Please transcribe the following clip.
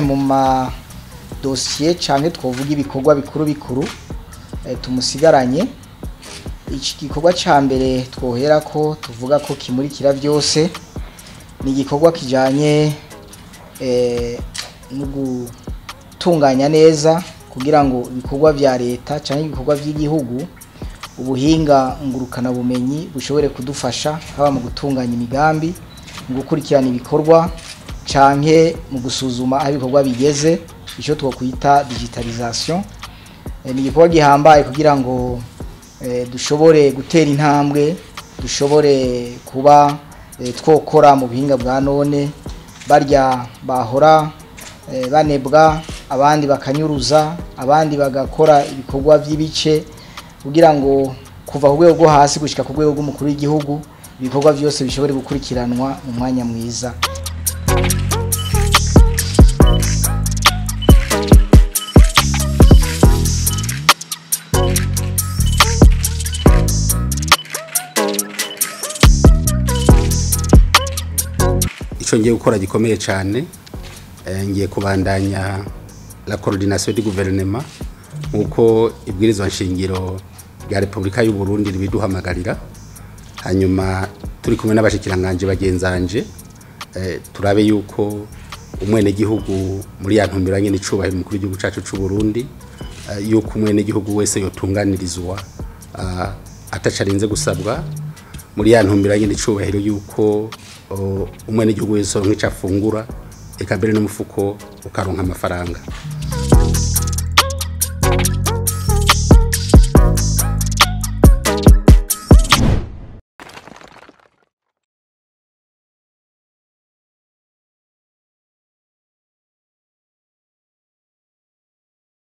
Mu madosiye canke twovuga ibikorwa bikuru bikuru tumusigaranye, iki gikorwa ca mbere twohera ko tuvuga ko kimurikira byose ni igikorwa kijanye no gutunganya neza kugira ngo ibikorwa vya leta canke ibikorwa vy'igihugu, ubuhinga ngurukana bumenyi bushobore kudufasha, haba mu gutunganya imigambi, mu gukurikirana ibikorwa canke mu gusuzuma aho ibikorwa bigeze, ico twokwita digitalisation. Ni igikorwa gihambaye kugira ngo dushobore gutera intambwe, dushobore kuba twokora mu buhinga bwa none. Barya bahora banebwa, abandi bakanyuruza, abandi bagakora ibikorwa by'ibice, kugira ngo kuva ku rwego rwo hasi gushika ku rwego rw'umukuru w'igihugu ibikorwa byose bishobore gukurikiranwa mu mwanya mwiza. Ico ngiye gukora gikomeye cyane, ngiye kubandanya la coordination du gouvernement nkuko ibwirizwa nshingiro rya Republika y'u Burundi ribiduhamagarira. Hanyuma turi kumwe n'abashikiranganje bagenzanje, turabe yuko umwene gihugu muri ya ntumbero nyene icubahiro umukuru w'igihugu cacu c'u Burundi, yuko umwene gihugu wese yotunganirizwa atacarinze gusabwa, muri ya ntumbero nyene icubahiro yuko umwene gihugu wese aronka ico afungura, eka mbere n'umufuko ukaronka amafaranga.